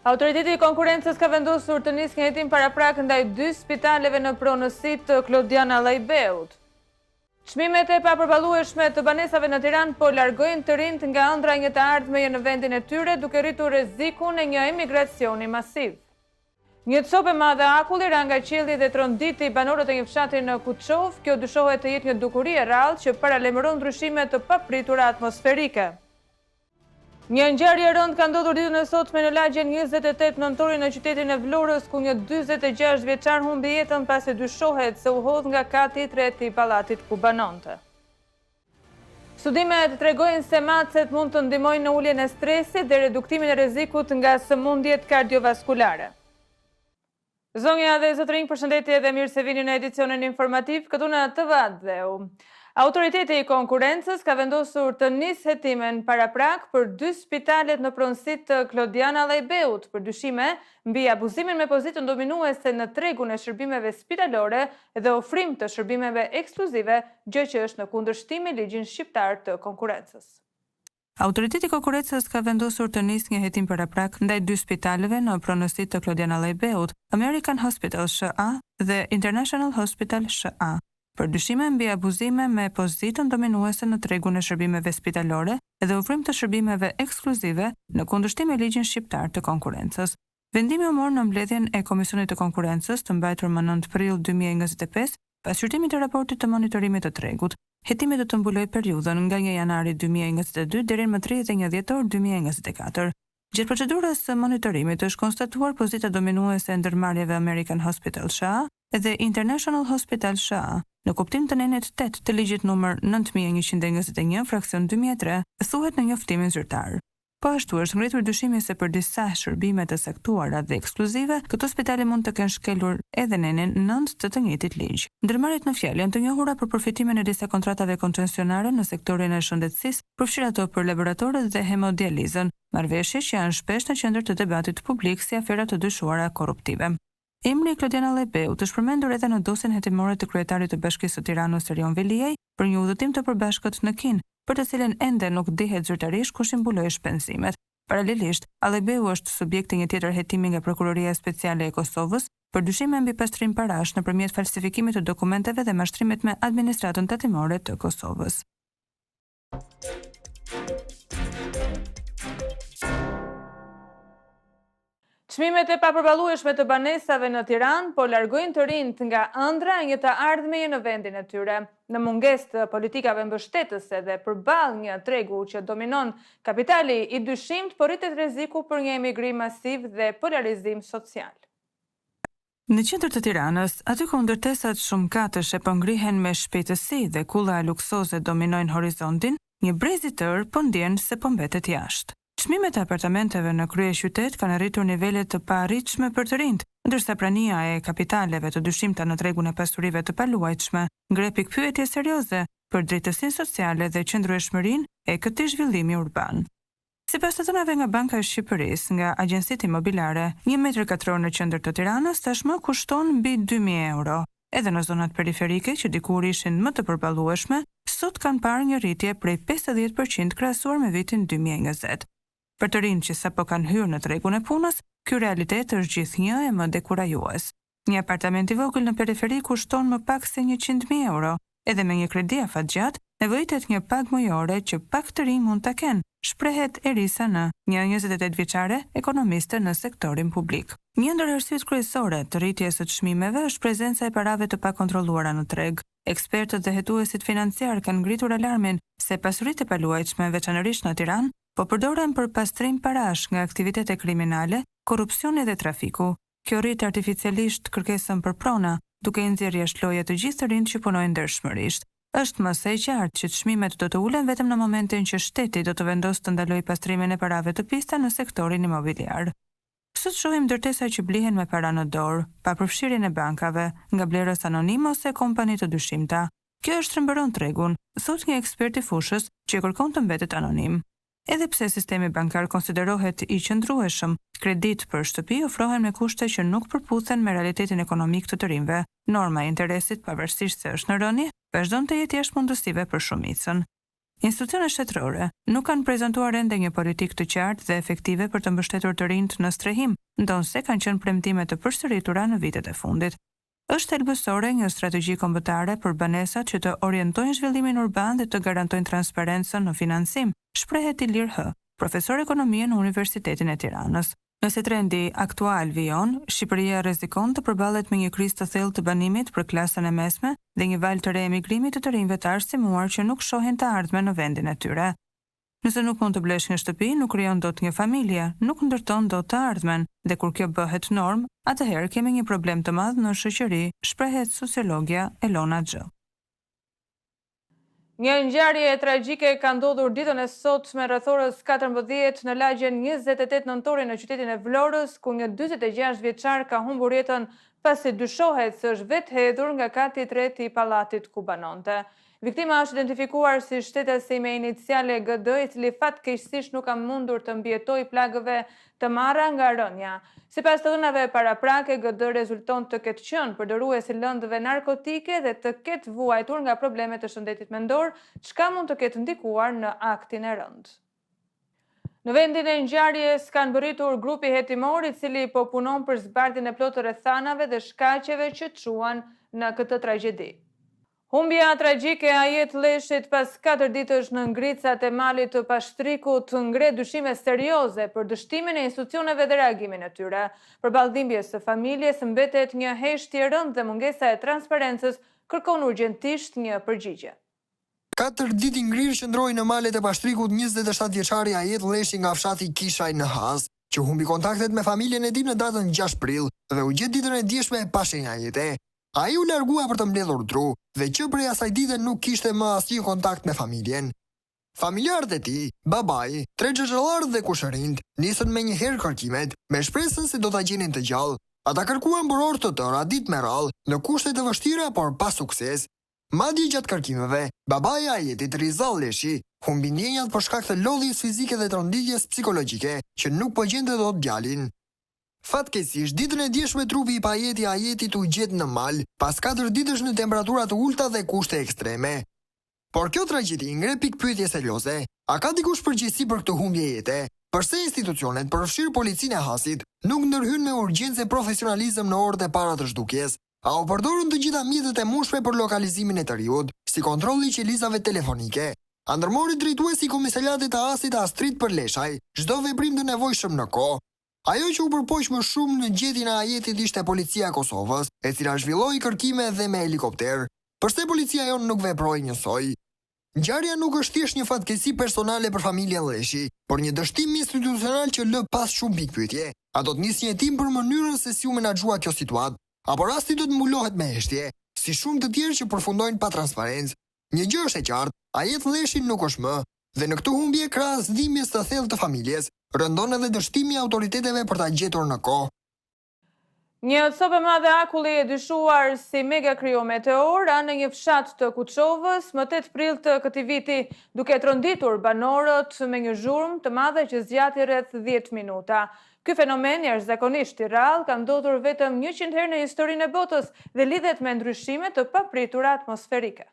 Autoriteti i Konkurrencës ka vendosur të nisë një hetim paraprak ndaj dy spitaleve në pronësi të Klodian Allajbeut. Çmimet e papërballueshme të banesave në Tiranë po largojnë të rinjtë nga ëndrra e një të ardhmeje në vendin e tyre, duke rritur rrezikun e një emigracioni masiv. Një copë e madhe akulli ra nga qielli dhe tronditi banorët e një fshati në Kuçovë. Kjo dyshohet të jetë një dukuri e rrallë që paralajmëron ndryshime të papritura atmosferike. Një ngjarje e rëndë ka ndodhur ditën e sotme në lagjen 28 Nëntori në qytetin e Vlorës, ku një 46 vjeçar humbi jetën pasi dyshohet se u hodh nga kati i tretë i pallatit ku banonte. Studimet tregojnë se macet mund të ndihmojnë në uljen e stresit dhe reduktimin e rrezikut nga sëmundjet kardiovaskulare. Zonja dhe zotërinj, përshëndetje dhe mirë se vini në edicionin informativ këtu në TV Atdheu. Autoriteti i Konkurrencës ka vendosur të nisë hetimin paraprak për dy spitalet në pronësi të Klodian Allajbeut për dyshime mbi abuzimin me pozitën dominuese në tregun e shërbimeve spitalore dhe ofrim të shërbimeve ekskluzive, gjë që është në kundërshtim me ligjin shqiptar të konkurrencës. Autoriteti i Konkurrencës ka vendosur të nisë një hetim paraprak ndaj dy spitaleve në pronësi të Klodian Allajbeut, American Hospital SHA dhe International Hospital SHA, për dyshime mbi abuzime me pozitën dominuese në tregun e shërbimeve spitalore dhe ofrim të shërbimeve ekskluzive në kundërshtim me ligjin shqiptar të konkurrencës. Vendimi u mor në mbledhjen e Komisionit të Konkurrencës, të mbajtur më nëntë prill 2025, pas shqyrtimit të raportit të monitorimit të tregut. Hetimi do të mbulojë periudhën nga një janari 2022 deri më 31 dhjetor 2024. Gjatë procedurës së monitorimit është konstatuar pozita dominuese e ndërmarrjeve American Hospital SHA dhe International Hospital SHA, në kuptim të nenit 8 të ligjit numër 9121 fraksion 2003, thuhet në njoftimin zyrtar. Po ashtu është ngritur dyshimi se për disa shërbime të caktuara dhe ekskluzive, këto spitale mund të kenë shkelur edhe nenin 9 të të njëjtit ligj. Ndërmarrjet në fjalë janë të njohura për përfitimin e disa kontratave koncesionare në sektorin e shëndetësisë, përfshirë ato për laboratorët dhe hemodializën, marrëveshje që janë shpesh në qendër të debatit publik si afera të dyshuara korruptive. Emri i Klodian Allajbeut është përmendur edhe në dosjen hetimore të kryetarit të Bashkisë së Tiranës Erion Veliaj për një udhëtim të përbashkët në Kinë, për të cilin ende nuk dihet zyrtarisht kush i mbuloi shpenzimet. Paralelisht, Allajbeu është subjekt i një tjetër hetimi nga Prokuroria Speciale e Kosovës për dyshime mbi pastrim parash nëpërmjet falsifikimit të dokumenteve dhe mashtrimit me administratën tatimore të Kosovës. Çmimet e papërballueshme të banesave në Tiranë po largojnë të rinjtë nga ëndrra e një të ardhmeje në vendin e tyre. Në mungesë të politikave mbështetëse dhe përballë një tregu që dominon kapitali i dyshimtë, po rritet rreziku për një emigrim masiv dhe polarizim social. Në qendër të Tiranës, aty ku ndërtesat shumëkatëshe po ngrihen me shpejtësi dhe kulla luksoze dominojnë horizontin, një brez i tërë po ndjen se po mbetet jashtë. Çmimet e apartamenteve në kryeqytet kanë arritur nivele të paarritshme për të rinjtë, ndërsa prania e kapitaleve të dyshimta në tregun e pasurive të paluajtshme ngre pikëpyetje serioze për drejtësinë sociale dhe qëndrueshmërinë e këtij zhvillimi urban. Sipas të dhënave nga Banka e Shqipërisë, nga agjencitë imobiliare, një metër katror në qendër të Tiranës tashmë kushton mbi 2000 euro. Edhe në zonat periferike, që dikur ishin më të përballueshme, sot kanë parë një rritje prej 50% krahasuar me vitin 2020. Për të rinjtë që sapo kanë hyrë në tregun e punës, ky realitet është gjithnjë e më dekurajues. Një apartament i vogël në periferi kushton më pak se 100.000 euro, edhe me një kredi afatgjatë, nevojitet një pagë mujore që pak të rinj mund ta kenë, shprehet Erisa N, një 28 vjeçare ekonomiste në sektorin publik. Një ndër arsyet kryesore të rritjes së çmimeve është prezenca e parave të pakontrolluara në treg. Ekspertët dhe hetuesit financiar kanë ngritur alarmin se pasuritë e paluajtshme, veçanërisht në Tiranë, po përdoren për pastrim parash nga aktivitete kriminale, korrupsioni dhe trafiku. Kjo rrit artificialisht kërkesën për prona, duke i nxjerrë jashtë loje të gjithë të rinjtë që punojnë ndershmërisht. Është më se e qartë që çmimet do të ulen vetëm në momentin që shteti do të vendosë të ndalojë pastrimin e parave të pista në sektorin imobiliar. Sot shohim ndërtesa që blihen me para në dorë, pa përfshirjen e bankave, nga blerës anonim ose kompani të dyshimta. Kjo e shtrembëron tregun, thotë një ekspert i fushës që kërkon të mbetet anonim. Edhe pse sistemi bankar konsiderohet i qëndrueshëm, kreditë për shtëpi ofrohen me kushte që nuk përputhen me realitetin ekonomik të të rinjve. Norma e interesit, pavarësisht se është në rënie, vazhdon të jetë jashtë mundësive për shumicën. Institucionet shtetërore nuk kanë prezantuar ende një politikë të qartë dhe efektive për të mbështetur të rinjtë në strehim, ndonëse kanë qenë premtime të përsëritura në vitet e fundit. Është thelbësore një strategji kombëtare për banesat që të orientojnë zhvillimin urban dhe të garantojnë transparencën në financim, shprehet Ilir Hë, profesor ekonomie në Universitetin e Tiranës. Nëse trendi aktual vijon, Shqipëria rrezikon të përballet me një krizë të thellë të banimit për klasën e mesme dhe një valë të re emigrimi të të rinjve të arsimuar që nuk shohin të ardhmen në vendin e tyre. Nëse nuk mund të blesh një shtëpi, nuk krijon dot një familje, nuk ndërton dot të ardhmen, dhe kur kjo bëhet normë, atëherë kemi një problem të madh në shoqëri, shprehet sociologja Elona Xho. Një ngjarje tragjike ka ndodhur ditën e sotme rreth orës 14 në lagjen 28 Nëntori në qytetin e Vlorës, ku një 46 vjeçar ka humbur jetën pasi dyshohet se është vetëhedhur nga kati i tretë i pallatit ku banonte. Viktima është identifikuar si shtetasi me iniciale GD, i cili fatkeqësisht nuk ka mundur të mbijetojë plagëve të marra nga rënia. Sipas të dhënave paraprake, GD rezulton të ketë qenë përdorues i lëndëve narkotike dhe të ketë vuajtur nga probleme të shëndetit mendor, çka mund të ketë ndikuar në aktin e rëndë. Në vendin e ngjarjes kanë mbërritur grupi hetimor i cili po punon për zbardhjen e plotë të rrethanave dhe shkaqeve që çuan në këtë tragjedi. Humbja tragjike e Ajet Lleshit pas katër ditësh në ngricat e malit të Pashtrikut ngre dyshime serioze për dështimin e institucioneve dhe reagimin e tyre. Përballë dhimbjes së familjes mbetet një heshtje e rëndë dhe mungesa e transparencës kërkon urgjentisht një përgjigje. Katër ditë i ngrirë qëndroi në malet e Pashtrikut 27 vjeçari Ajet Lleshi nga fshati Kishaj në Has, që humbi kontaktet me familjen e tij në datën 6 prill dhe u gjet ditën e djeshme pa shenja jete. Ai u largua për të mbledhur dru dhe që prej asaj dite nuk kishte më asnjë kontakt me familjen. Familjarët e tij, babai, tre xhaxhallarët dhe kushërinjtë, nisën menjëherë kërkimet, me shpresën se do ta gjenin të gjallë. Ata kërkuan për orë të tëra, ditë me radhë, në kushte të vështira, por pa sukses. Madje gjatë kërkimeve, babai i Ajetit, Riza Lleshi, humbi ndjenjat për shkak të lodhjes fizike dhe tronditjes psikologjike, që nuk po gjente dot djalin. Fatkeqësisht, ditën e djeshme trupi i pajetë i Ajetit u gjet në mal, pas katër ditësh në temperatura të ulëta dhe kushte ekstreme. Por kjo tragjedi ngre pikëpyetje serioze, a ka dikush përgjegjësi për këtë humbje jete? Përse institucionet, përfshirë policinë e Hasit, nuk ndërhynë me urgjencë e profesionalizëm në orët e para të zhdukjes? A u përdorën të gjitha mjetet e mundshme për lokalizimin e të riut, si kontrolli i qelizave telefonike? A ndërmori drejtuesi i Komisariatit të Hasit Astrit Përleshaj çdo veprim të nevojshëm në kohë? Ajo që u përpoq më shumë në gjetjen e Ajetit ishte Policia e Kosovës, e cila zhvilloi kërkime edhe me helikopter. Përse policia jonë nuk veproi njësoj? Ngjarja nuk është thjesht një fatkeqësi personale për familjen Lleshi, por një dështim institucional që lë pas shumë pikëpyetje. A do të nisë një hetim për mënyrën se si u menaxhua kjo situatë? Apo rasti do të mbulohet me heshtje, si shumë të tjerë që përfundojnë pa transparencë? Një gjë është e qartë, Ajet Lleshi nuk është më. Dhe në këtë humbje, krahas dhimbjes së thellë të familjes, rëndon edhe dështimi i autoriteteve për ta gjetur në kohë. Një copë e madhe akulli e dyshuar si megakriometeor ra në një fshat të Kuçovës më 8 prill të këtij viti, duke tronditur banorët me një zhurmë të madhe që zgjati rreth 10 minuta. Ky fenomen jashtëzakonisht i rrallë ka ndodhur vetëm 100 herë në historinë e botës dhe lidhet me ndryshime të papritura atmosferike.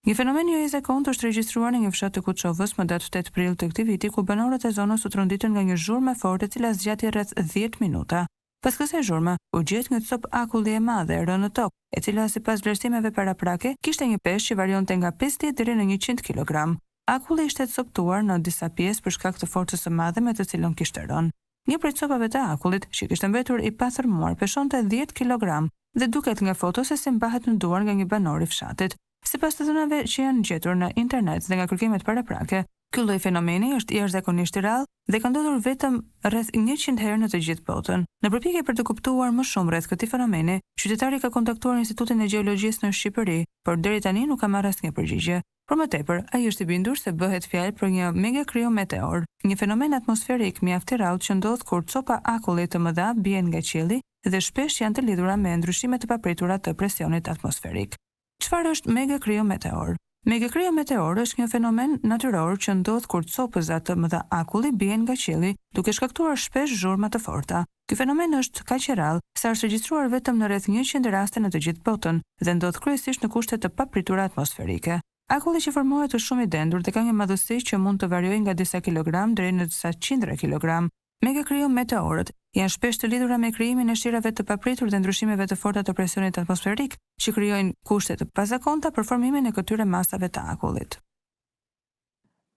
Një fenomen jo i zakontë është regjistruar në një fshat të Kuçovës më datë 8 prill të këtij viti, ku banorët e zonës u tronditën nga një zhurmë e fortë e cila zgjati rreth 10 minuta. Pas kësaj zhurme, u gjet një copë akulli e madhe e rënë në tokë, e cila sipas vlerësimeve paraprake kishte një peshë që varionte nga 50 deri në 100 kilogramë. Akulli ishte copëtuar në disa pjesë për shkak të forcës së madhe me të cilën kishte rënë. Një prej copave të akullit, që kishte mbetur i pathërmuar, peshonte 10 kilogramë dhe duket nga foto se si mbahet në duar nga një banor i fshatit. Sipas të dhënave që janë gjetur në internet dhe nga kërkimet paraprake, ky lloj fenomeni është jashtëzakonisht i rrallë dhe ka ndodhur vetëm rreth 100 herë në të gjithë botën. Në përpjekje për të kuptuar më shumë rreth këtij fenomeni, qytetari ka kontaktuar Institutin e Gjeologjisë në Shqipëri, por deri tani nuk ka marrë asnjë përgjigje. Për më tepër, ai është i bindur se bëhet fjalë për një megakriometeor, një fenomen atmosferik mjaft i rrallë që ndodh kur copa akulli të mëdha bien nga qielli dhe shpesh janë të lidhura me ndryshime të papritura të presionit atmosferik. Çfarë është megakriometeor? Megakriometeor është një fenomen natyror që ndodh kur copëza të mëdha akulli bien nga qielli, duke shkaktuar shpesh zhurma të forta. Ky fenomen është kaq i rrallë, sa është regjistruar vetëm në rreth 100 raste në të gjithë botën dhe ndodh kryesisht në kushte të papritura atmosferike. Akulli që formohet është shumë i dendur dhe ka një madhësi që mund të variojë nga disa kilogramë deri në disa qindra kilogramë. Megakrijometeorët janë shpesh të lidhura me krijimin e shirave të papritur dhe ndryshimeve të forta të presionit atmosferik, që krijojnë kushte të pazakonta për formimin e këtyre masave të akullit.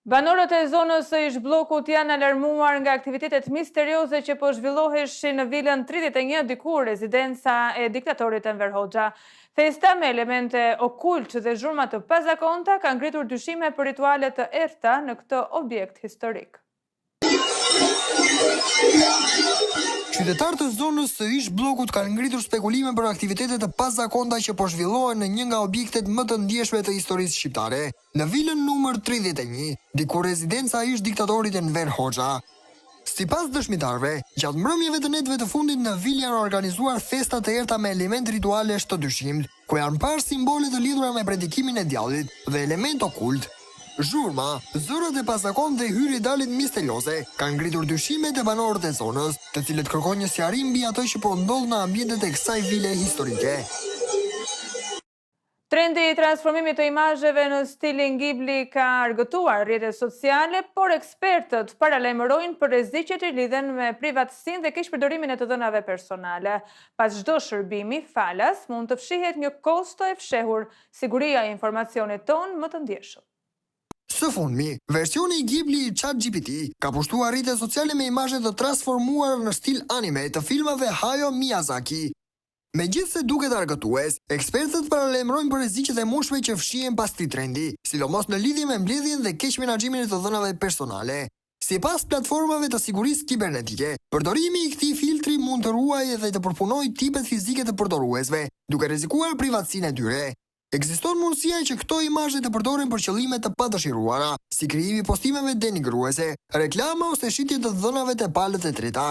Banorët e zonës së ish-bllokut janë alarmuar nga aktivitetet misterioze që po zhvilloheshin në vilën 31, dikur rezidenca e diktatorit Enver Hoxha. Festa me elemente okult dhe zhurma të pazakonta kanë ngritur dyshime për rituale të errëta në këtë objekt historik. Qytetarë të zonës së ish-bllokut kanë ngritur spekulime për aktivitete të pazakonta që po zhvillohen në një nga objektet më të ndjeshme të historisë shqiptare, në vilën numër 31, dikur rezidenca e ish-diktatorit Enver Hoxha. Sipas dëshmitarëve, gjatë mbrëmjeve të netëve të fundit në vilë janë organizuar festa të errëta me elementë ritualesh të dyshimtë, ku janë parë simbole të lidhura me predikimin e djallit dhe elementë okultë. Zhurma, zërat e pazakontë dhe hyrje-daljet misterioze kanë ngritur dyshime te banorët e zonës, të cilët kërkojnë një sqarim mbi atë që po ndodh në ambientet e kësaj vile historike. Trendi i transformimit të imazheve në stilin Ghibli ka argëtuar rrjetet sociale, por ekspertët paralajmërojnë për rreziqet që lidhen me privatësinë dhe keqpërdorimin e të dhënave personale. Pas çdo shërbimi falas mund të fshihet një kosto e fshehur, siguria e informacionit tonë më të ndjeshëm. Së fundmi, versioni i Ghibli i ChatGPT ka pushtuar rrjetet sociale me imazhe të transformuara në stil anime të filmave Hayao Miyazaki. Megjithëse duket argëtues, ekspertët paralajmërojnë për rreziqet e mundshme që fshihen pas këtij trendi, sidomos në lidhje me mbledhjen dhe keqmenaxhimin e të dhënave personale. Sipas platformave të sigurisë kibernetike, përdorimi i këtij filtri mund të ruajë dhe të përpunojë tipet fizike të përdoruesve, duke rrezikuar privatësinë e tyre. Ekziston mundësia që këto imazhe të përdoren për qëllime të padëshiruara, si krijimi i postimeve denigruese, reklama ose shitje të të dhënave te palët e treta.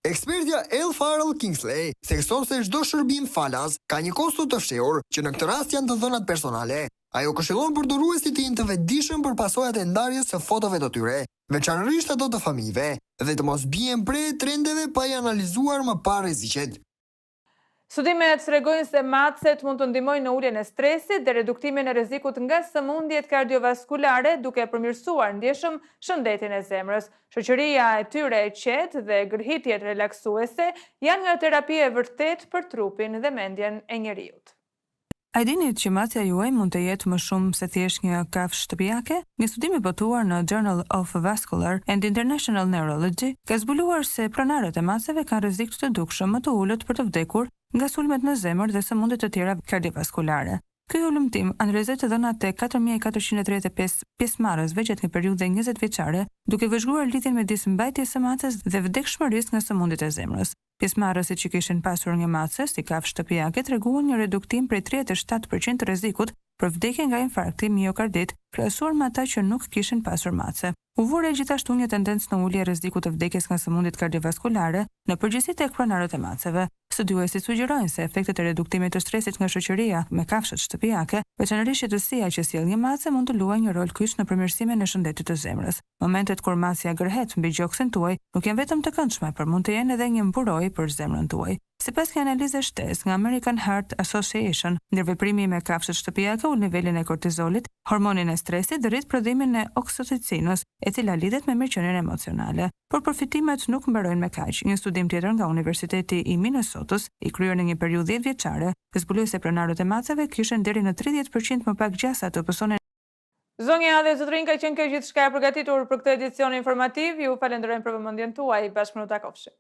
Ekspertja Elle Farrell Kingsley thekson se çdo shërbim falas ka një kosto të fshehur, që në këtë rast janë të dhënat personale. Ajo këshillon përdoruesit të jenë të vetëdijshëm për pasojat e ndarjes së fotove të tyre, veçanërisht ato të fëmijëve, dhe të mos bien pre e trendeve pa i analizuar më parë rreziqet. Studimet tregojnë se macet mund të ndihmojnë në uljen e stresit dhe reduktimin e rrezikut nga sëmundjet kardiovaskulare, duke përmirësuar ndjeshëm shëndetin e zemrës. Shoqëria e tyre e qetë dhe gërhitjet relaksuese janë një terapi e vërtetë për trupin dhe mendjen e njeriut. A e dinit që macja juaj mund të jetë më shumë se thjesht një kafshë shtëpiake? Një studim i botuar në Journal of Vascular and International Neurology ka zbuluar se pronarët e maceve kanë rrezik të dukshëm më të ulët për të vdekur nga sulmet në zemër dhe sëmundje të tjera kardiovaskulare. Ky hulumtim analizoi të dhënat e 4435 pjesëmarrësve gjatë një periudhe 20 vjeçare, duke vëzhguar lidhjen midis mbajtjes së maces dhe vdekshmërisë nga sëmundjet e zemrës. Pjesëmarrësit që kishin pasur një mace si kafshë shtëpiake treguan një reduktim prej 37 për qind të rrezikut për vdekje nga infarkti miokardit, krahasuar me ata që nuk kishin pasur mace. U vu re gjithashtu një tendencë në ulje e rrezikut të vdekjes nga sëmundjet kardiovaskulare në përgjithësi tek pronarët e maceve. Studiuesit sugjerojnë se efektet e reduktimit të stresit nga shoqëria me kafshët shtëpiake, veçanërisht qetësia që sjell një mace mund të luajë një rol kyç në përmirësimin e shëndetit të zemrës. Momentet kur macja gërhet mbi gjoksin tuaj nuk janë vetëm të këndshme, por mund të jenë edhe një mburojë për zemrën tuaj. Sipas një analize shtesë nga American Heart Association, ndërveprimi me kafshët shtëpiake ul nivelin e kortizolit, hormonin e stresit dhe rrit prodhimin e oksitocinës, e cila lidhet me mirëqenien emocionale. Por përfitimet nuk mbarojnë me kaq. Një studim tjetër nga Universiteti i Minnesotës, i kryer në një periudhë dhjetëvjeçare, zbuloi se pronarët e maceve kishin deri në 30% më pak gjasa të pësonin Zonja dhe zotërinj ka qenë kjo gjithçka e përgatitur për këtë edicion informativ. Ju falenderojmë për vëmendjen tuaj. Bashkë mirë u takofshim.